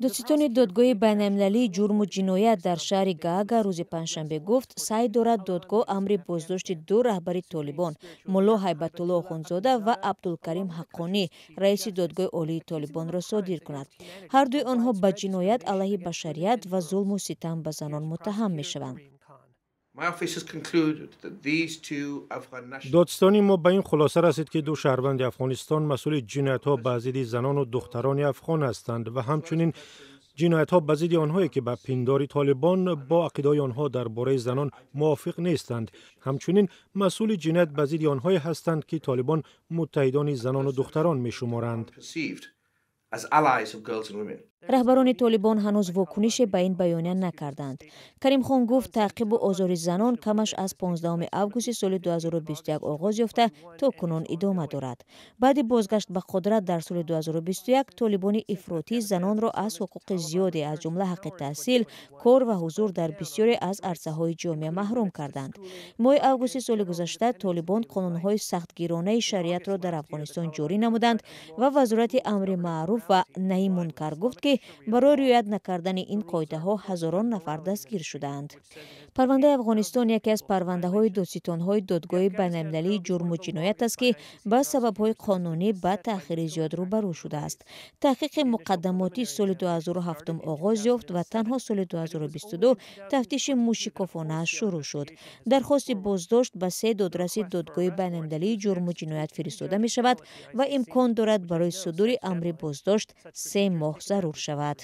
Додситони Додгоҳи байналмилалии ҷурму ҷиноят дар шаҳри Гаага рӯзи панҷшанбе гуфт, саъй дорад додгоҳ амри боздошти ду раҳбари Толибон, Мулло Ҳайбатулло Охунзода ва Абдулкарим Ҳаққонӣ, раиси Додгоҳи Олии Толибонро содир кунад. Ҳардуи онҳо ба ҷиноят алайҳи башарият ва зулму ситам ба занон муттаҳам мешаванд. Додситонии мо ба ин хулоса расид, ки ду шаҳрванди Афғонистон масъули ҷиноятҳо ба зидди занону духтарони афғон ҳастанд ва ҳамчунин ҷиноятҳо ба зидди онҳое, ки ба пиндори Толибон бо ақидаҳои онҳо дар бораи занон мувофиқ нестанд. Ҳамчунин масъули ҷиноят ба зидди онҳое ҳастанд, ки Толибон муттаҳидони занону духтарон мешуморанд. Раҳбарони Толибон ҳанӯз вокунише ба ин баёния накарданд. Каримхон гуфт, таъқибу озори занон камаш аз 15 августи соли 2021 оғоз ёфта, то кунун идома дорад. Баъди бозгашт ба қудрат дар соли 2021, толибони ифротӣ занонро аз ҳуқуқи зиёде, аз ҷумла ҳаққи таҳсил, кор ва ҳузур дар бисёре аз арсаҳои ҷомеа маҳрум карданд. Моҳи августи соли гузашта толибон қонунҳои сахтгиронаи шариатро дар Афғонистон ҷорӣ намуданд ва Вазорати амри маъруф ва наҳи мункар гуфт, ки барои риоят накардани ин қоидаҳо ҳазорон нафар дастгир шудаанд. Парвандаи Афғонистон яке аз парвандаҳои додситонҳои Додгоҳи байналмилалии ҷурму ҷиноят аст, ки ба сабабҳои қонунӣ ба таъхири зиёд рӯбарӯ шудааст. Таҳқиқи муқаддамотӣ соли 2007 оғоз ёфт ва танҳо соли 2022 тафтиши мушикофона шурӯъ шуд. Дархости боздошт ба се додраси Додгоҳи байналмилалии ҷурму ҷиноят фиристода мешавад ва имкон дорад барои судури амри боздошт 3 моҳ зарур шавад.